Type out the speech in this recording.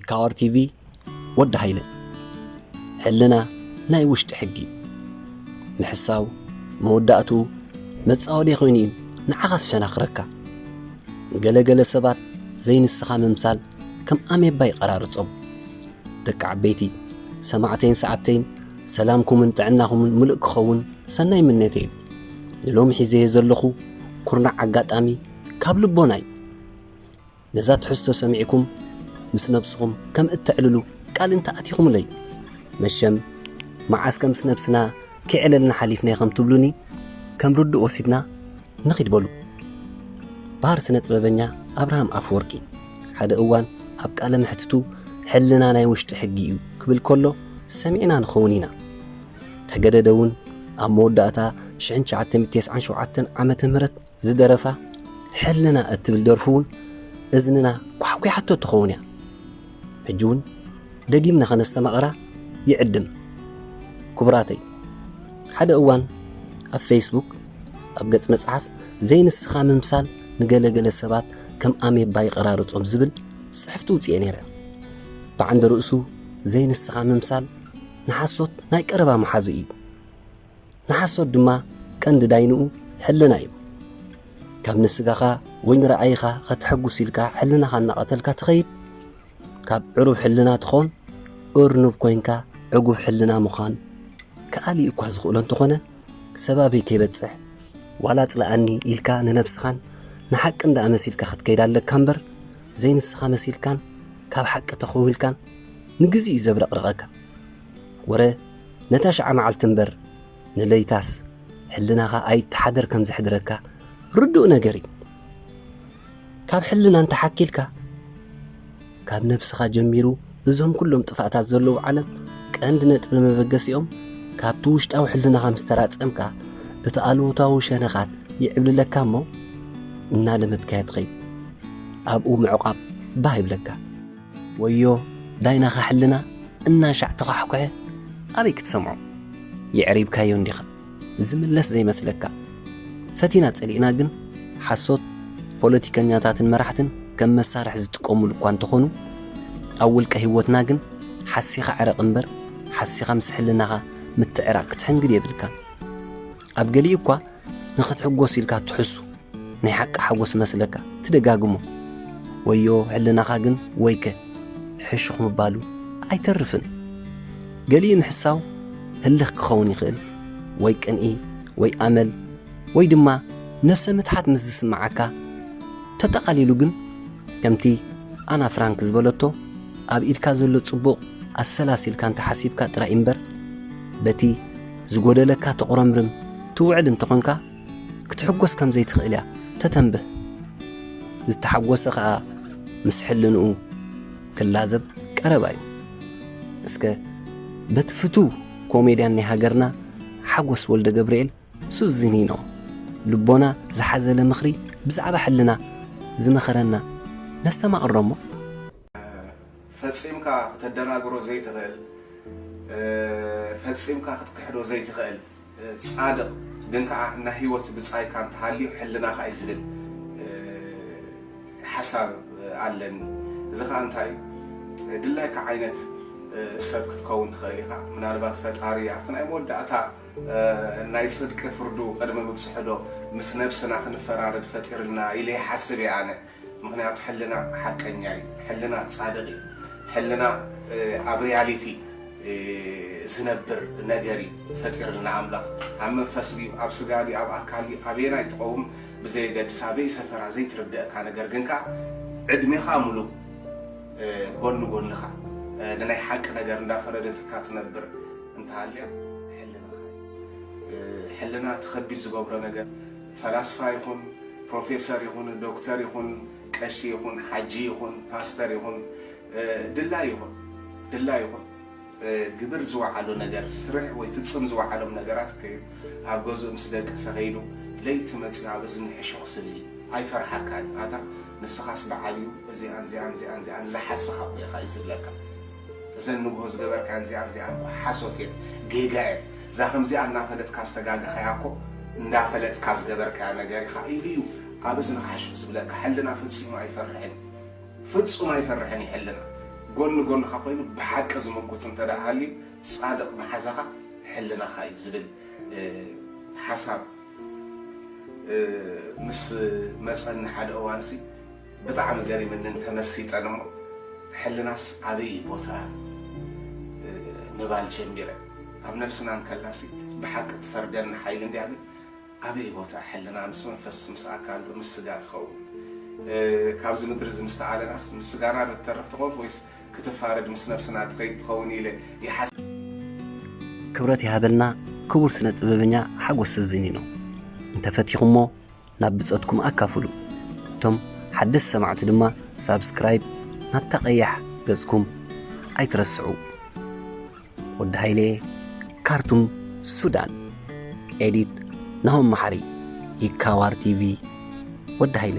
ካወር ቲቪ። ወዲ ሃይለ። ሕልና ናይ ውሽጢ ሕጊ እዩ። ምሕሳው መወዳእትኡ መጻወዲ ኮይኑ እዩ ንዓኻ ዝሸናኽረካ። ገለ ገለ ሰባት ዘይንስኻ ምምሳል ከም ኣሜባ ይቐራርጾም። ደቂ ዓበይቲ፣ ሰማዕተይን ሰዓብተይን፣ ሰላምኩምን ጥዕናኹምን ምሉእ ክኸውን ሰናይ ምነተይ እዩ። ንሎሚ ሒዘዮ ዘለኹ ኩርናዕ ኣጋጣሚ ካብ ልቦና እዩ። ነዛ ትሕዝቶ ሰሚዕኩም ምስ ነብስኹም ከም እተዕልሉ ቃል እንተኣቲኹምለይ፣ መሸም መዓስ ከም ምስ ነብስና ኪዕለልና ሓሊፍናዮ ከም ትብሉኒ ከም ርዱእ ወሲድና ንኺድ በሉ። ባህር ስነ ጥበበኛ ኣብርሃም ኣፍወርቂ ሓደ እዋን ኣብ ቃለ መሕትቱ ሕልና ናይ ውሽጢ ሕጊ እዩ ክብል ከሎ ሰሚዕና ንኸውን ኢና። ተገደደ እውን ኣብ መወዳእታ ሽሕን ትሽዓተ ሚእትን ተስዓን ሸውዓተን ዓመተ ምህረት ዝደረፋ ሕልና እትብል ደርፉ እውን እዝንና ኳሕኲሓቶ ትኸውን እያ። ሕጂ እውን ደጊምና ከነስተማቕራ ይዕድም። ክቡራተይ፣ ሓደ እዋን ኣብ ፌስቡክ ኣብ ገጽ መጽሓፍ ዘይንስኻ ምምሳል ንገለገለ ሰባት ከም ኣሜባ ይቐራርጾም ዝብል ጽሕፍቲ ውጽኤ ነይረ። ብዓንደ ርእሱ ዘይንስኻ ምምሳል ንሓሶት ናይ ቀረባ መሓዙ እዩ። ንሓሶት ድማ ቀንዲ ዳይንኡ ሕልና እዩ። ካብ ንስጋኻ ወይ ንረኣይኻ ከተሐጉስ ኢልካ ሕልናኻ እናቐተልካ ትኸይድ፣ ካብ ዕሩብ ሕልና ትኾን፣ እርኑብ ኮይንካ ዕጉብ ሕልና ምዃን ክኣሊ እኳ ዝኽእሎ እንተኾነ፣ ሰባበይ ከይበጽሕ ዋላ ጽልኣኒ ኢልካ ንነብስኻን ንሓቂ እንዳኣ መሲልካ ክትከይድ ኣለካ እምበር፣ ዘይንስኻ መሲልካን ካብ ሓቂ ተኸዊልካን ንግዜኡ እዩ ዘብረቕርቐካ። ወረ ነታ ሽዓ መዓልቲ እምበር ንለይታስ ሕልናኻ ኣይተሓደር ከም ዘሕድረካ ርዱእ ነገር እዩ። ካብ ሕልና እንተሓኪልካ፣ ካብ ነብስኻ ጀሚሩ እዞም ኩሎም ጥፍኣታት ዘለዉ ዓለም ቀንዲ ነጥቢ መበገሲኦም ካብቲ ውሽጣዊ ሕልናኻ ምስ ተራጸምካ፣ እቲ ኣሉታዊ ሸነኻት ይዕብልለካ እሞ እናለመድካዮ ትኸይድ። ኣብኡ ምዕቋብ ባህ ይብለካ። ወዮ ዳይናኻ ሕልና እናሻዕ ተዃሕኩሐ ኣበይ ክትሰምዖ? የዕሪብካዮ እንዲኻ ዝምለስ ዘይመስለካ። ፈቲና ጸሊእና ግን ሓሶት ፖለቲከኛታትን መራሕትን ከም መሳርሒ ዝጥቀሙሉ እኳ እንተኾኑ፣ ኣብ ውልቀ ህይወትና ግን ሓሲኻ ዕረቕ እምበር ሓሲኻ ምስ ሕልናኻ ምትዕራቕ ክትሕንግድ የብልካን። ኣብ ገሊኡ እኳ ንኽትሕጎስ ኢልካ ትሕሱ፣ ናይ ሓቂ ሓጎስ መስለካ ትደጋግሞ። ወዮ ሕልናኻ ግን ወይከ ሕሹኽ ምባሉ ኣይተርፍን። ገሊኡ ምሕሳው ህልኽ ክኸውን ይኽእል፣ ወይ ቅንኢ፣ ወይ ኣመል፣ ወይ ድማ ነፍሰ ምትሓት ምስ ዝስምዓካ። ተጠቓሊሉ ግን ከምቲ ኣና ፍራንክ ዝበለቶ፣ ኣብ ኢድካ ዘሎ ጽቡቕ ኣሰላሲልካ እንተሓሲብካ ጥራይ እምበር፣ በቲ ዝጎደለካ ተቑረምርም ትውዕል እንተኾንካ፣ ክትሕጎስ ከም ዘይትኽእል እያ ተተንብህ። ዝተሓጎሰ ኸኣ ምስ ሕልንኡ ክላዘብ ቀረባ እዩ። እስከ በቲ ፍቱው ኮሜድያን ናይ ሃገርና ሓጎስ ወልደ ገብርኤል ሱዚኒኖ ልቦና ዝሓዘለ ምኽሪ ብዛዕባ ሕልና ዝመኸረና ነስተማቕሮ እሞ። ፈጺምካ ክተደናግሮ ዘይትኽእል፣ ፈጺምካ ክትክሕዶ ዘይትኽእል ጻድቕ፣ ግን ከኣ ናይ ህይወት ብጻይካ እንተሃልዩ ሕልናኻ እዩ ዝብል ሓሳብ ኣለኒ። እዚ ከኣ እንታይ እዩ? ድላይካ ዓይነት ሰብ ክትከውን ትኽእል ኢኻ። ምናልባት ፈጣሪ ኣብቲ ናይ መወዳእታ ናይ ጽድቂ ፍርዱ ቅድሚ ምብጽሑ ዶ ምስ ነብስና ክንፈራረድ ፈጢርልና ኢለ ይሓስብ እየ ኣነ። ምኽንያቱ ሕልና ሓቀኛ እዩ። ሕልና ጻድቕ እዩ። ሕልና ኣብ ሪያሊቲ ዝነብር ነገር እዩ ፈጢርልና ኣምላኽ። ኣብ መንፈስ ድዩ፣ ኣብ ስጋ ድዩ፣ ኣብ ኣካል ድዩ፣ ኣበየናይ ትኸውን ብዘየገድስ፣ ኣበይ ሰፈራ ዘይትርድኣካ ነገር ግን ከኣ ዕድሜኻ ሙሉእ ጎኒ ጎንኻ ንናይ ሓቂ ነገር እንዳፈረደትካ ትነብር እንተሃልያ ሕልናኻ እዩ። ሕልና እቲ ከቢድ ዝገብሮ ነገር ፈላስፋ ይኹን ፕሮፌሰር ይኹን ዶክተር ይኹን ቀሺ ይኹን ሓጂ ይኹን ፓስተር ይኹን ድላይ ይኹን ድላይ ይኹን ግብር ዝወዓሎ ነገር ስርሕ ወይ ፍጽም ዝወዓሎም ነገራት ከይዱ ኣብ ገዝኡ ምስ ደቀሰ ከይዱ ለይቲ መጺኡ ኣብ እዝኒ ሕሹኽ ዝብል እዩ። ኣይፈርሓካን እዩ። ኣታ ንስኻስ በዓል እዩ እዚኣን እዚኣን እዚኣን እዚኣን ዝሓስኻ እኮ ኢኻ እዩ ዝብለካ። እዘን ንግሆ ዝገበርካን እዚኣን እዚኣን እኮ ሓሶት እየን፣ ጌጋ እየን። እዛ ከምዚኣ እናፈለጥካ ዝተጋገኻያ እኮ እንዳፈለጥካ ዝገበርካያ ነገር ኢኻ ኢሉ እዩ ኣብ እዝንኻ ሕሹኽ ዝብለካ። ሕልና ፈጺሙ ኣይፈርሕን እዩ። ፍጹም ኣይፈርሕን እዩ ሕልና። ጎኒ ጎንኻ ኮይኑ ብሓቂ ዝምጉት እንተ ደኣ ሃልዩ፣ ጻድቕ መሓዛኻ ሕልናኻ እዩ ዝብል፣ እ፣ ሓሳብ፣ እ፣ ምስ መጸኒ ሓደ እዋንሲ ብጣዕሚ ገሪምንን ተመሲጠን እሞ፣ ሕልናስ ኣበይ ቦታ፣ እ፣ ምባል ጀሚረ። ኣብ ነብስና እንከላሲ ብሓቂ ትፈርደና ሓይሊ እንድያ፣ ግን ኣበይ ቦታ ሕልና ምስ መንፈስ ምስ ኣካል ዶ ምስ ስጋ ትኸውን? እ፣ ካብዚ ምድሪ እዚ ምስ ተኣለናስ ምስ ስጋና ዶ ትተርፍ ትኸውን ወይስ ክትፋረድ ምስ ነብስና ትኸይድ ትኸውን ኢለ ይሓስብ። ክብረት ይሃበልና ክቡር ስነ ጥበበኛ ሓጎስ ስዚኒኖ። እንተፈቲኹሞ ናብ ብጾትኩም ኣካፍሉ። እቶም ሓደስቲ ሰማዕቲ ድማ ሳብስክራይብ ናብታ ቀያሕ ገጽኩም ኣይትረስዑ። ወዲ ሃይለ፣ ካርቱም፣ ሱዳን። ኤዲት ናሆም መሓሪ። ይካዋር ቲቪ። ወዲ ሃይለ።